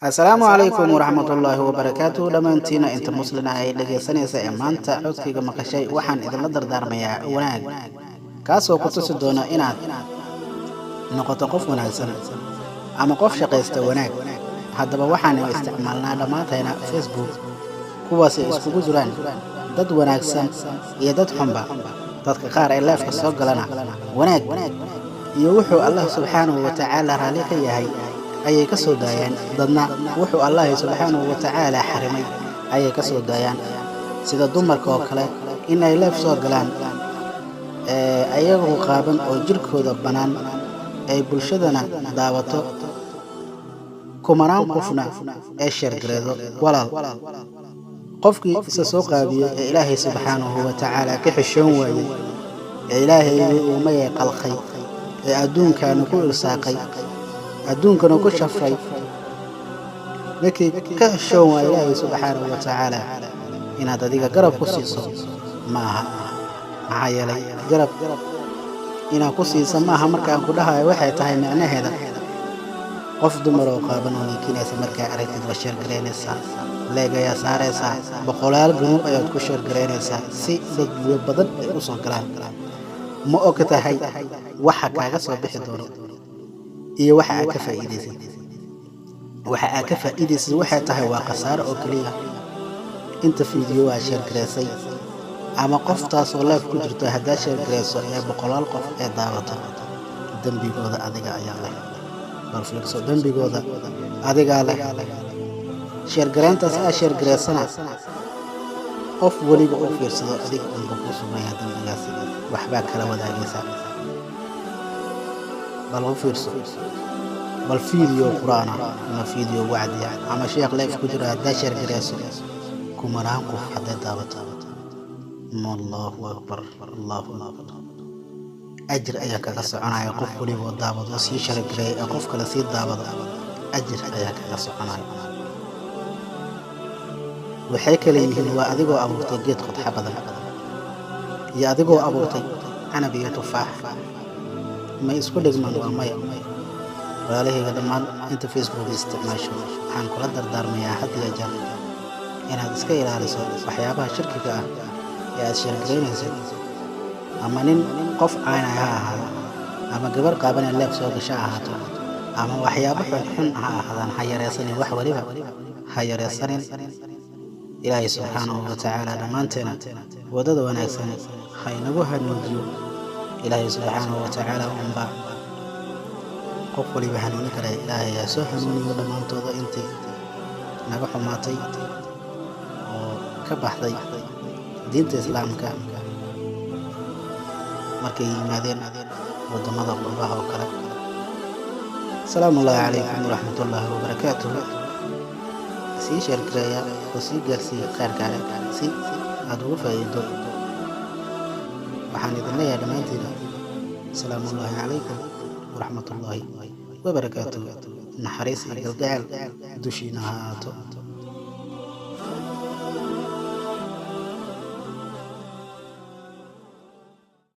Asalaamu calaykum waraxmatullaahi wabarakaatuh. Dhammaantiina inta muslina ay dhegaysanaysa ee maanta codkayga maqashay, waxaan idinla dardaarmayaa wanaag, kaasoo ku tusi doona inaad noqoto qof wanaagsan ama qof shaqaysta wanaag. Haddaba, waxaanu isticmaalnaa dhammaantayna Facebook, kuwaasay iskugu jiraan dad wanaagsan iyo dad xunba. Dadka qaar ee live-ka soo galana wanaag iyo wuxuu Allah subxaanahu wa tacaala raalli ka yahay ayay ka soo daayaan, dadna wuxuu Allahi subxaanahu wa tacaala xarimay ayay ka soo daayaan, sida dumarka oo kale in ay live soo galaan ayagoo qaaban oo jirkooda bannaan ay bulshadana daawato, kumanaan qofna ee share gareedo. Walaal, qofkii isa soo qaabiyey ee Ilaahay subxaanahu wa tacaala ka xishoon waayey, ee Ilaahaygii uumayay qalqay, ee adduunkaana ku irsaaqay, adduunkana ku shafray, ninkii ka xishoon waaya Ilaahay subxaanahu wa tacaala, inaad adiga garab ku siiso ma aha. Maxaa yeelay, garab inaad ku siisa maaha. Markaan ku dhahayo, waxay tahay micnaheeda, qof dumar oo qaaban oo niikinaysa markaa aragtid, waa share garaynaysaa, like ayaa saaraysaa, boqolaal group ayaad ku share garaynaysaa si dadyo badan ay u soo galaan. Ma og tahay waxa kaaga soo bixi doono iyo waxa aad ka faa'iidaysid? Waxa aad ka faa'iidaysid waxay tahay waa khasaaro oo keliya. Inta video aa share garaysay ama qoftaasoo live ku jirto haddaa share garayso ee boqolaal qof ee daawato, dembigooda adiga ayaa leh. Bal fiirso, dembigooda adigaa leh. Share garayntaas aa share garaysana, qof weliba u fiirsado, adiga unba kuu sugnaya dembigaasi, waxbaa kala wadaagaysaa. Bal u fiirso, bal video Qur-aan ah ama video wacdi ah ama sheekh live ku jiro haddaa share garayso, kumanaan qof hadday daawato, Allahu akbar, Allahu akbar, ajir ayaa kaga soconaya. Qof waliba oo daawado, sii share gareeya, ee qof kale sii daawado, ajir ayaa kaga soconaya. Waxay kale yihiin waa adigoo abuurtay geed qodxa badan iyo adigoo abuurtay canab iyo tufaax. May isku dhigmaan? Waa maya. Walaalahayga, dhammaan inta Facebook isticmaasho, waxaan kula dardaarmayaa had iyo jeer inaad iska ilaaliso waxyaabaha shirkiga ah ee aad share garaynaysid. Ama nin qof caynaya ha ahaado, ama gabar qaabanee live soo gasha ha ahaato, ama waxyaabo xunxun ha ahaadaan, ha yareysanin. Wax waliba ha yareysanin. Ilaahay subxaanahu wa tacaala dhammaanteena waddada wanaagsan ha inagu hanuujiyo. Ilaahay subxaanahu wa tacaala unbaa qof waliba hanuuni kara. Ilaahay ha soo hanuuniyo dhammaantooda intii naga xumaatay oo ka baxday diinta Islaamka markay yimaadeen waddamada qurbaha oo kale. Asalaamu ullaahi calaykum waraxmatullaahi wabarakaatuhu. Sii share gareeya oo sii gaarsiiya khayrkaaga si aada ugu faa'iido. Waxaan idin leeyahay dhammaantiin, asalaamu ullaahi calaykum waraxmatullaahi wabarakaatuhu. Naxariis iyo galgacel dushiina ha ahaato.